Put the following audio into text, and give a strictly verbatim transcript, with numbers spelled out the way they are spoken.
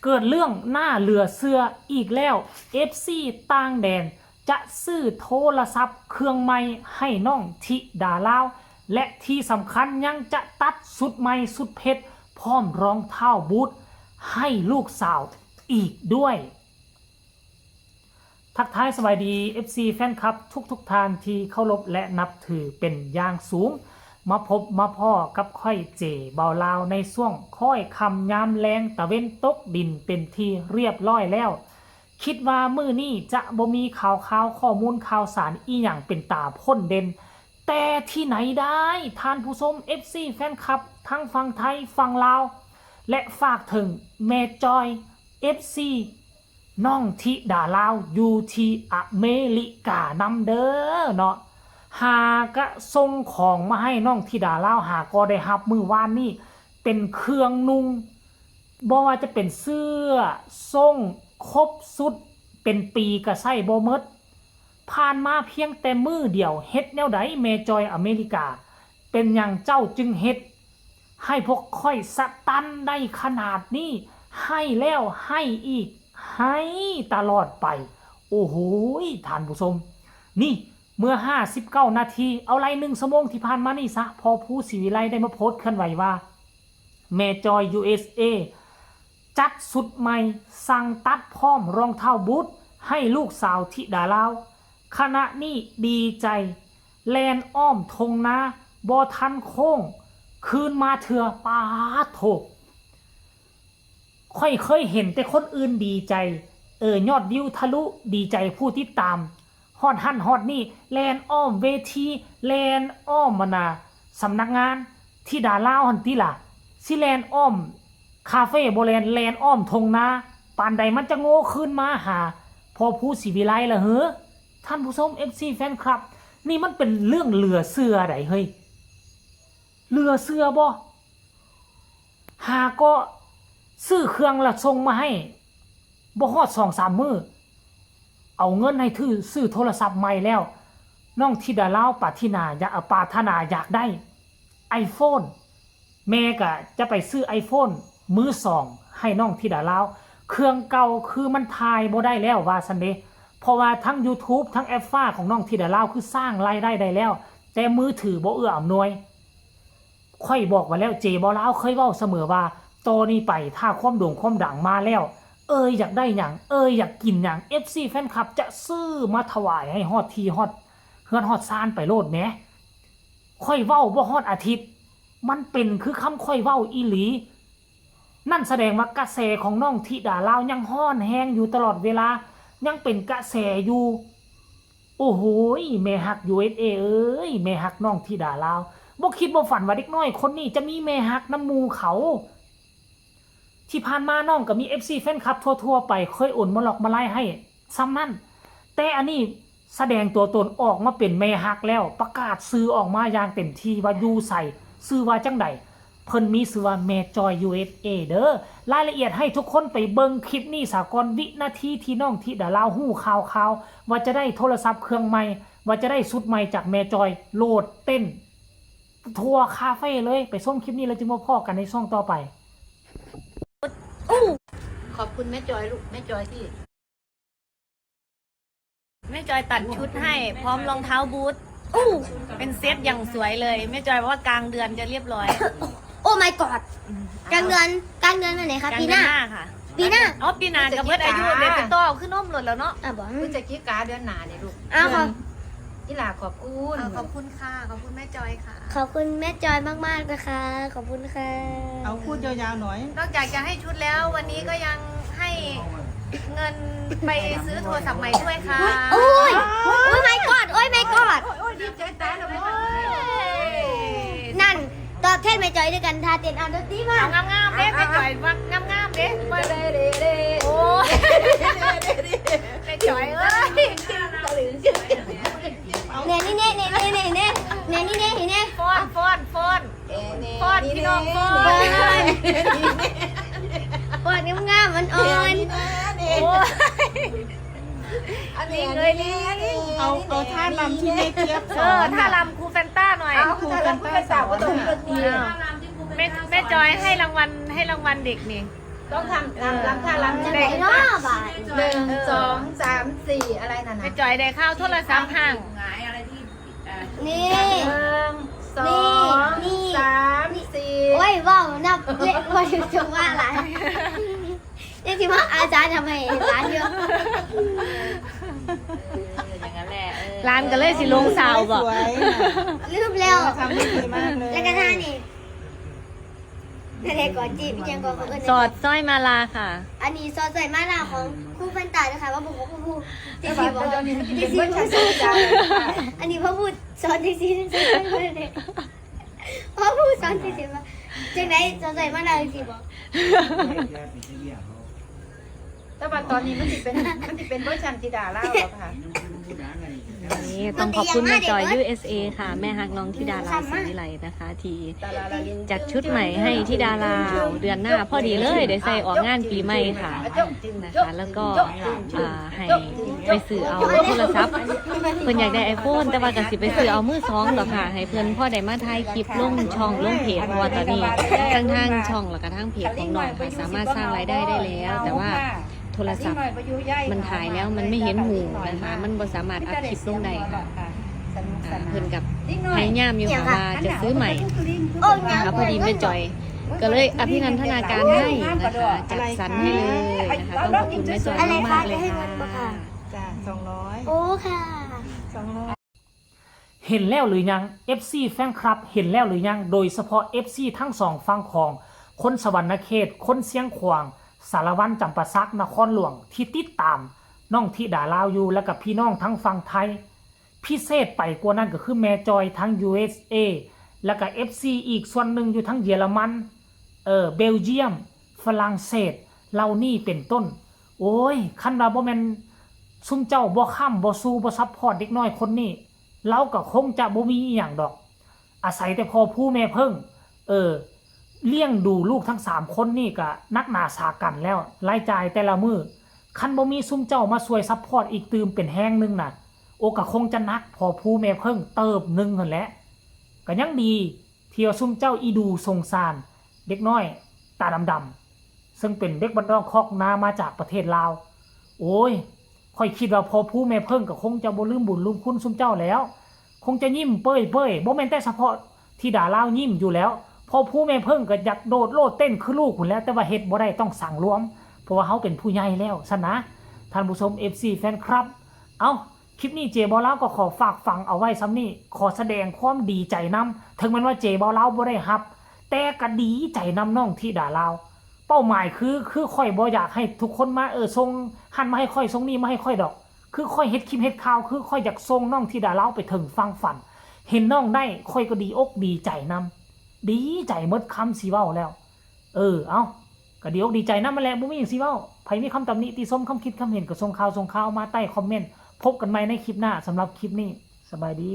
เกิดเรื่องน่าเหลือเชื่ออีกแล้ว เอฟซี ต่างแดนจะซื้อโทรศัพท์เครื่องใหม่ให้น้องธิดาลาว และที่สำคัญยังจะตัดชุดใหม่ชุดเพชรพร้อมรองเท้าบูทให้ลูกสาวอีกด้วย ทักทายสวัสดี เอฟซี แฟนคลับทุกๆท่านที่เคารพและนับถือเป็นอย่างสูง มาพบมาพ้อกับข้อยเจบ่าวลาวในช่วงค่อยค่ำยามแลงตะเว็นตกดินเป็นที่เรียบร้อยแล้ว คิดว่ามื้อนี้จะบ่มีข่าวข่าวข้อมูลข่าวสารอีหยังเป็นตาพ่นเด่น แต่ที่ไหนได้ท่านผู้ชม เอฟซี แฟนคลับทั้งฝั่งไทยฝั่งลาว และฝากถึงแม่จอย เอฟซี น้องธิดาลาวอยู่ที่อเมริกานำเด้อเนาะ หากะส่งของมาให้น้องธิดาลาว หาก็ได้รับมื้อวานนี้เป็นเครื่องนุ่ง บ่ว่าจะเป็นเสื้อส่งครบชุด เป็นปีก็ใส่บ่หมด ผ่านมาเพียงแต่มื้อเดียวเฮ็ดแนวใดแม่จอยอเมริกา เป็นหยังเจ้าจึงเฮ็ดให้พวกข้อยสตันได้ขนาดนี้ ให้แล้วให้อีก ให้ตลอดไป โอ้โหยท่านผู้ชม นี่เมื่อ ห้าสิบเก้านาที เอาไล่หนึ่งชั่วโมงที่ผ่านมานี่ซะ พอผู้ศรีวิไลได้มาโพสต์เคลื่อนไหวว่า แม่จอย ยูเอสเอ จัดชุดใหม่ สั่งตัดพร้อมรองเท้าบูทให้ลูกสาวธิดาลาว ขณะนี้ดีใจ แล่นอ้อมทงนาบ่ทันโค้ง คืนมาเทื่อ ปาดโถ ข้อยเคยเห็นแต่คนอื่นดีใจ เออ ยอดวิวทะลุ ดีใจผู้ติดตาม ฮอดหั่นฮอดนี่ แล่นอ้อมเวที แล่นอ้อมมันน่ะ สำนักงาน ธิดาลาวหั่นติล่ะ สิแล่นอ้อมคาเฟ่บ่แล่น แล่นอ้อมทงนา ปานใดมันจะโง่คืนมาหา พอผู้ศรีวิไลล่ะเฮ้อ ท่านผู้ชม เอฟซี แฟนคลับ นี่มันเป็นเรื่องเหลือเชื่อใดเฮ้ย เหลือเชื่อบ่ หาก็ซื้อเครื่องละส่งมาให้ บ่ฮอดสองสามมื้อ เอาเงินให้ถือซื้อโทรศัพท์ใหม่แล้ว น้องธิดาลาวปรารถนาอยาก ปรารถนาอยากได้ ไอโฟน แม่ก็จะไปซื้อไอโฟนมือสองให้น้องธิดาลาว เครื่องเก่าคือมันถ่ายบ่ได้แล้วว่าซั้นเด้ เพราะว่าทั้ง YouTube ทั้งแอปฟ้าของน้องธิดาลาวคือสร้างรายได้ได้แล้ว แต่มือถือบ่เอื้ออำนวย ข้อยบอกไว้แล้ว เจบ่าวลาวเคยเว้าเสมอว่า ต่อนี้ไปถ้าความโด่งความดังมาแล้ว เอยอยากได้หยัง เอยอยากกินหยัง เอฟซี แฟนคลับจะซื้อมาถวายให้ฮอดที่ฮอดเฮือนฮอดซานไปโลดแหม ข้อยเว้าบ่ฮอดอาทิตย์ มันเป็นคือคำข้อยเว้าอีหลี นั่นแสดงว่ากระแสของน้องธิดาลาวยังฮ้อนแฮงอยู่ตลอดเวลา ยังเป็นกระแสอยู่ โอ้โหย แม่ฮัก ยูเอสเอ เอ้ย แม่ฮักน้องธิดาลาว บ่คิดบ่ฝันว่าเด็กน้อยคนนี้จะมีแม่ฮักนำหมู่เขา ที่ผ่านมาน้องก็มี เอฟซี แฟนคลับทั่วๆไป เคยโอนมาลอกมาไล่ให้ ส่ำนั้น แต่อันนี้แสดงตัวตนออกมาเป็นแม่ฮักแล้ว ประกาศชื่อออกมาอย่างเต็มที่ว่าอยู่ไส ชื่อว่าจั่งใด เพิ่นมีชื่อว่าแม่จอย ยูเอสเอ เด้อ รายละเอียดให้ทุกคนไปเบิ่งคลิปนี้ซะก่อน วินาทีที่น้องธิดาลาวฮู้ข่าวๆ ว่าจะได้โทรศัพท์เครื่องใหม่ ว่าจะได้ชุดใหม่จากแม่จอย โลดเต้น ทั่วคาเฟ่เลย ไปชมคลิปนี้แล้วจึงมาพ้อกันในช่วงต่อไป อู้ขอบคุณแม่จอยลูก แม่จอยที่ แม่จอยตัดชุดให้พร้อมรองเท้าบูทอู้เป็นเซตอย่างสวยเลย แม่จอยบอกว่ากลางเดือนจะเรียบร้อย Oh my god กลางเดือนกลางเดือนวันไหนคะ กลาง ปีห เดือน น้า หน้าค่ะ ปีหน้า อ๋อปีหน้ากับเบิดอายุเดี๋ยวไปต่อขึ้นนมหล่นแล้วเนาะ อ่ะบอก พฤศจิกาเดือนหน้านี่ลูก อ้าวขอ อีหลาขอบคุณ เออขอบคุณค่ะ ขอบคุณแม่จอยค่ะ ขอบคุณแม่จอยมากๆนะคะ ขอบคุณค่ะ เอาพูดยาวๆหน่อย นอกจากจะให้ชุดแล้ววันนี้ก็ยังให้เงินไปซื้อโทรศัพท์ใหม่ด้วยค่ะ โอ้ยโอ้ย my god โอ้ย my god โอ้ยดีใจตายแล้ว นั่นตอบแทนแม่จอยด้วยกันท่าเต้นเอาดนตรีมา เอางามๆเด้แม่จอยว่างามๆเด้มาเลยโอ้ยแม่จอยเอ้ย เนี่ยนี่เนี่ยเนี่ยเนี่ยเนี่ยเนี่ยเนี่ยนี่เนี่ยเนี่ย ฟ้อนฟ้อนฟ้อนฟ้อนพี่น้องฟ้อน ปอดงามๆมันอ่อน โอ้ย อันนี้ เลยนี่ เอาเอาท่าลำที่แม่เจี๊ยบส เอ อ อน ท่าลำครูแฟนต้าหน่อย เอาคุณแฟนต้าสาวก็ต้องเลือกนี่ แม่แม่จอยให้รางวัลให้รางวัลเด็กนี่ ต้องทำตามลำท่าลำ จะ ใช่ ไห ไห น ม เนาะบาด หนึ่งสองสามสี่อะไรนั่น แม่ นะ จอยได้ข่าวโทรศัพท์พัง นี่ หนึ่งสอง นี่ สามสี่ โอ้ยเว้านับเลขบ่ถึงจังหวะหลายนี่สิว่าอาจารย์ทำไมหลานอยู่ อย่างนั้นแหละเออ ร้านก็เลยสิลงสาวบ่ สวยนะ ลืมแล้ว ทำได้ดีมากเลย แล้วก็ท่านี่นั่นเองก่อนจีบยังก่อนเขาเอิ้น สอดสร้อยมาลาค่ะ อันนี้สอดใส่มาหน้าของครูฟันตานะคะว่าผมก็ครูพูดจริงๆบอก เดี๋ยวนี้มันจะ จริ เป็น ง เวอร์ชันสอดใส่ ๆอันนี้พ่อพูดสอนจริงๆเลย พ่อพูดสอนจริงๆว่าจังได๋สอดใส่มาหน้าจริงๆบอก แต่ว่าตอนนี้มันจะเป็นมันจะเป็นเวอร์ชันธิดาลาวแล้วค่ะ นี่ต้องขอบคุณแม่จอย ยูเอสเอ ค่ะ แม่ฮักน้องธิดาลาวศรีวิไลนะคะ ที่จัดชุดใหม่ให้ธิดาลาวเดือนหน้าพอดีเลยได้ใส่ออกงานปีใหม่ค่ะนะคะ แล้วก็อ่าให้ไปซื้อเอาโทรศัพท์เพิ่นอยากได้ iPhone แต่ว่าก็สิไปซื้อเอามือสองดอกค่ะ ให้เพิ่นพ่อได้มาถ่ายคลิปลงช่องลงเพจเพราะว่าตอนนี้ทั้งทางช่องแล้วก็ทางเพจของน้องค่ะสามารถสร้างรายได้ได้แล้ว แต่ว่าโทรศัพท์ มันถ่ายแล้วมันไม่เห็นหมู่นะคะ มันบ่สามารถอัพคลิปลงได้ค่ะอ่าเพิ่นกับพยายามอยู่ค่ะว่าจะซื้อใหม่ โอ้ย นะคะพอดีแม่จอย ก็เลยอภินันทนาการให้นะคะจัดสรรให้เลยนะคะต้องขอบคุณแม่จอย อะไรคะ มากๆ จะ เลย ให้ ค่ะ เงินปะคะ จ้ะสองร้อย โอ้ค่ะ สองร้อย เห็นแล้วหรือยัง เอฟซี แฟนคลับ เห็นแล้วหรือยัง โดยเฉพาะ เอฟซี ทั้งสองฝั่งของคนสะหวันนะเขต คนเชียงขวาง สารวัน จำปาสัก นครหลวง ที่ติดตามน้องธิดาลาวอยู่ และกับพี่น้องทั้งฝั่งไทย พิเศษไปกว่านั้นก็คือแม่จอยทั้ง ยูเอสเอ และกับ เอฟซี อีกส่วนหนึ่งอยู่ทั้งเยอรมัน เออ เบลเยียม ฝรั่งเศส เหล่านี้เป็นต้น โอ้ย คันว่าบ่แม่นซุมเจ้าบ่ค้ำบ่สู้บ่ซัพพอร์ตเด็กน้อยคนนี้ ลาวก็คงจะบ่มีอีหยังดอก อาศัยแต่พ่อผู้แม่เพิ่ง เออ เลี้ยงดูลูกทั้งสามคนนี่ก็หนักหนาสาหัสแล้ว รายจ่ายแต่ละมื้อ คันบ่มีซุมเจ้ามาช่วยซัพพอร์ตอีกตื่มเป็นแฮงหนึ่งน่ะ โอ้ ก็คงจะหนักพ่อผู้แม่เพิ่งเติบหนึ่งหั่นแหละ ก็ยังดี ที่ว่าซุมเจ้าอีดูสงสารเด็กน้อยตาดำๆ ซึ่งเป็นเด็กบ้านนอกคอกนามาจากประเทศลาว โอ้ย ข้อยคิดว่าพ่อผู้แม่เพิ่งก็คงจะบ่ลืมบุญลืมคุณซุมเจ้าแล้ว คงจะยิ้มเป้ยๆ บ่แม่นแต่เฉพาะธิดาลาวยิ้มอยู่แล้ว พ่อผู้แม่เพิ่งก็อยากโดดโลดเต้นคือลูกพู้นแหล้ว แต่ว่าเฮ็ดบ่ได้ต้องสังรวม เพราะว่าเฮาเป็นผู้ใหญ่แล้วซั้นนะ ท่านผู้ชม เอฟซี แฟนคลับ เอ้า คลิปนี้เจบ่าวลาวก็ขอฝากฝังเอาไว้ส่ำนี้ ขอแสดงความดีใจนำ ถึงแม้นว่าเจบ่าวลาวบ่ได้รับ แต่ก็ดีใจนำน้องธิดาลาว เป้าหมายคือ คือข้อยบ่อยากให้ทุกคนมา เออ ส่งหั้นมาให้ข้อย ส่งนี่มาให้ข้อยดอก คือข้อยเฮ็ดคลิปเฮ็ดข่าว คือข้อยอยากส่งน้องธิดาลาวไปถึงฝั่งฝัน เห็นน้องได้ ข้อยก็ดีอกดีใจนำ ดีใจหมดคำสิเว้าแล้ว เออ เอ้า ก็ดีอกดีใจนำหั้นแหละ บ่มีหยังสิเว้า ไผมีคำตำหนิติชม คำคิดคำเห็นก็ส่งข่าวส่งข่าวมาใต้คอมเมนต์ พบกันใหม่ในคลิปหน้า สำหรับคลิปนี้ สบายดี